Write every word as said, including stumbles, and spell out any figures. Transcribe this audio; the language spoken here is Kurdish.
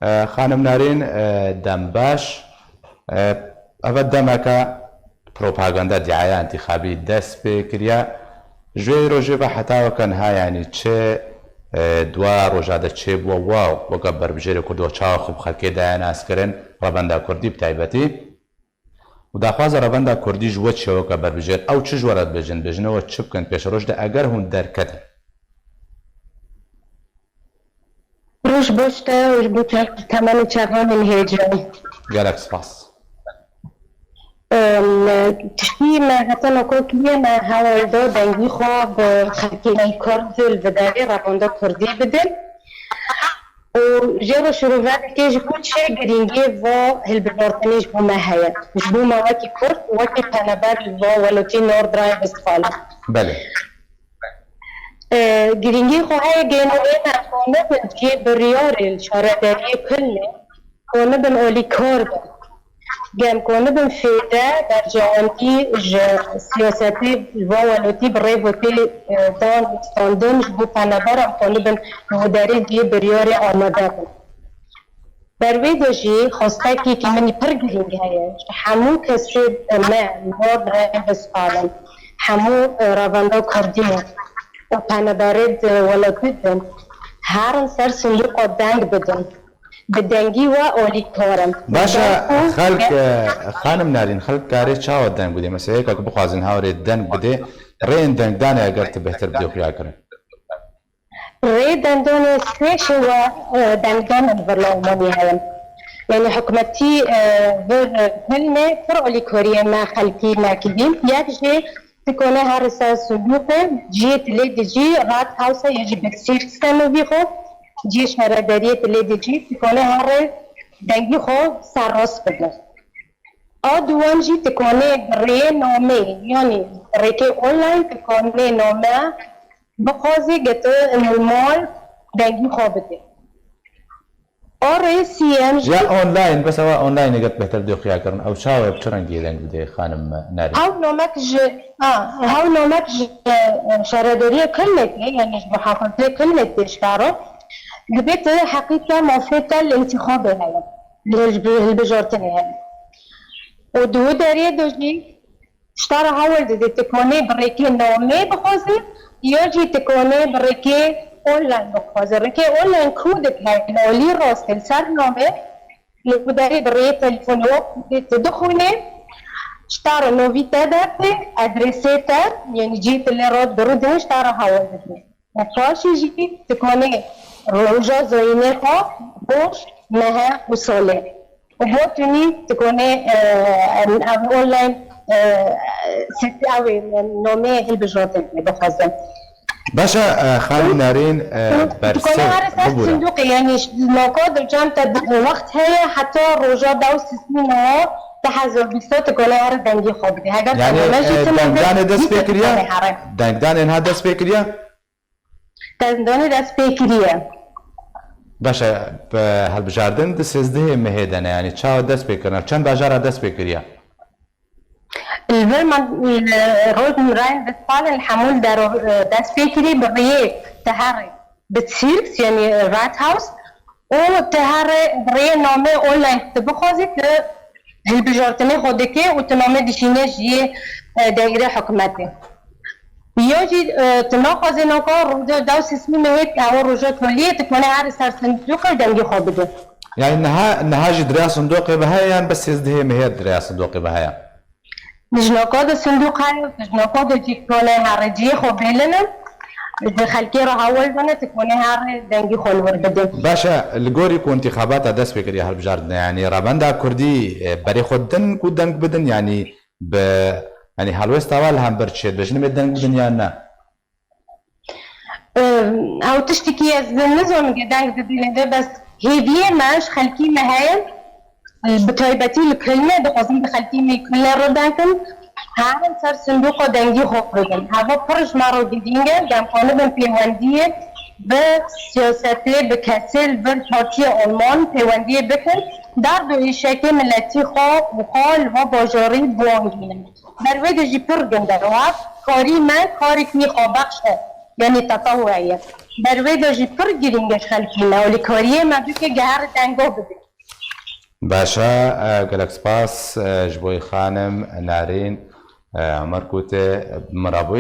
Xanim Narîn, e, dem baş. E, eve demeke propaganda, diaya întîxabî dest pê kiriye. Ji wê rojê ve heta weke niha, yanî çi, e, dua roja de çêbûwe we weke berbijêrê Kurd û çawa xwe bi xelkê daye naskirin, revenda Kurdî bi taybetî? Û daxwaza revenda Kurdî ji we çi ye weke berbijêr? Ew çi ji we re dibêjin? Dibêjin we çi bikin pêşeroj de eger hûn derketin? Roj baş te û ji bo te-, temenê çavanên hêja. Gelek spas. Em, tiştî me heta noko kiriye, me hewl da dengî xwe bi xelkê me Kurd li vê derê revanda Kurdî bidin. Û jê re şirove dike ji bo çi girîngiyê va hilbijartinê ji bo me heye. Ji bo me wekî Kurd û wekî penaber li va welatî Nordrhein-Westfalen. Belê. E, girîngî xwe heye, gêno ê me xwe nebin cihê biryarê li şaredariyê Kulnê, xwe nibin alîkar bin. Gem xwe nibin fêde, berjewendî ji siyasetê ji van welatî bi rê ve tê, e, dan standin, ji bo penaberan xwe nibin li wê derê cihê biryarê amade bin. Ber wê de jî xwestekekî min pir girîng heye. Ji hemû kesê me, Nordrhein-Westfalen, hemû, e, revenda Kurdî û penaberê di welatî din, herin ser sindûqa deng bidin. Bi dengî we alîkar in. Baş e, Deng û xelk, e, xanim Narîn, xelk karê çawa deng bidê? Mesela, yeka ku bixwazin hawrê deng bidê, rêyên dengdanê eger tu bêhtir bidê xuya kirin. Rê dengdanê sê şêwe, e, dengdan li vir li Almanya heye. Yanî hikûmetî, e, vir Kulnê pir alîkariyê me xelkî me kirî. Yek jê tu konê herî ser sindûqê, cihê tu lê dijî Rathaus e, yê jî Bezirkssystem e vî xwe, cihê şaredariyê tu lê dijî, tu konê herî dengî xwe serrast bidî. A duwem jî tu konê bi rêyê nameyê, yanî bi rêkê online tu konê name bixwazî, get li mal dengî xwe bidê. A rê siyem jî Ya online, bes ewa online get bêhtir dê xuya kirin. Ew çawa ye, bi çi rengî deng bidê, xanim Narîn? Hew namek ji, ha, hew namek ji, e, şaredariyê Kulnekê, yanî ji muhafazê Kulnekê ji karo. Dibê tu heqî te, mafê te li întîxabê heye. Li hilbi-, hilbijartinê heye. Û di wî deriyê de jî ji te re hewl dide, tu konê bi rêkê namê bixwazî, ya jî tu konê bi rêkê online bixwazî. Rêkê online kodik heye, li alî rastê li ser namê, li wî derê bi rêyê telefonê wek tu dixwînê, ji te re navî te derdê, adresê te, yanî cihê tu lê re dirûdin, ji te re hewl dide. Û paşê jî tu konê roja zayînê xwe, roj, mehe û salê. Û bo tunî tu konê, e, ev online, e, sit-, ew ê, nomê hilbijartinê bixwazin. Baş e, e, xanim Nerîn, e, Tu konê bersêv here ser bibûre. Sindûqê, yanî ş-, noko di cem te bi-, wext heye heta roja da û sismî niha du hezar bîst tu konê here dengê xwe bidî. Heger te Yanî, name jî e, tune be, dengdanê dest pê kiriye? Konê here. Dengdanê niha dest pê kiriye? Dengdanê dest pê kiriye. Baş e, bi hilbijardin di sêzdehê mehê de ne, yanî çawa dest pê kirine? Çend bajara dest pê kiriye? Li vir man, li Rojên Rhein-Westfalen li hemû li dero, e, dest pê kirî bi rêyê teherê Bezirks, yanî Rathaus, û teherê bi rêyê namê online tu bixwazî tu hilbijartinê xwe dikê û tu namê dişînê ji yê, e, deîrê hikûmetê. Ya jî, e, tu naxwazê naka roja da û sismî mehê, ewa roja toliyê, tu konê herî ser sindûqê û dengê xwe bidî. Yanî niha, niha jî direya sindûqê bi heye yan bes sêzdehê mehê direya sindûqê bi heye? Ji naka de sindûq heye, ji naka de jî konê herî cihê xwe bêlinin, ji xelkê re hewl dane, tu konê herî dengê xwe li wir bidî. Baş e, li gorî ku întîxabata dest pê kiriye hilbijardine, yanî revenda Kurdî, e, berê xwe din ku deng bidin, yanî bi, yanî helwesta we li hember çi ye? Dibêjin em ê deng bidin yan ne? Ew tiştekî ez nizanim ke deng didin, lê bes hêviyê me ji xelkî me heye, bi taybetî li Kulnê, dixwazin bi xelkî me Kulnê re deng kin, herin ser sindûqa dengî xwe bidin. Heva pir ji me re girîng e, em kanibin pêwendiyê bi siyasetê, bi kesê li vir partiyê Alman pêwendiyê bikin, derd û îşekê miletî xwe û xwe li va bajarî biwangînin. Ber wê de jî pir gind e. Û ev karî me, karekî xwebexş e. Yanî tetewuê ye. Ber wê de jî pir girîng e xelkî me û li koriyê me bike geherî dengo bibe. Baş e, e, gelek spas, e, ji bo xanim Narîn, e, Emer Kûtê, bi min re bûyî.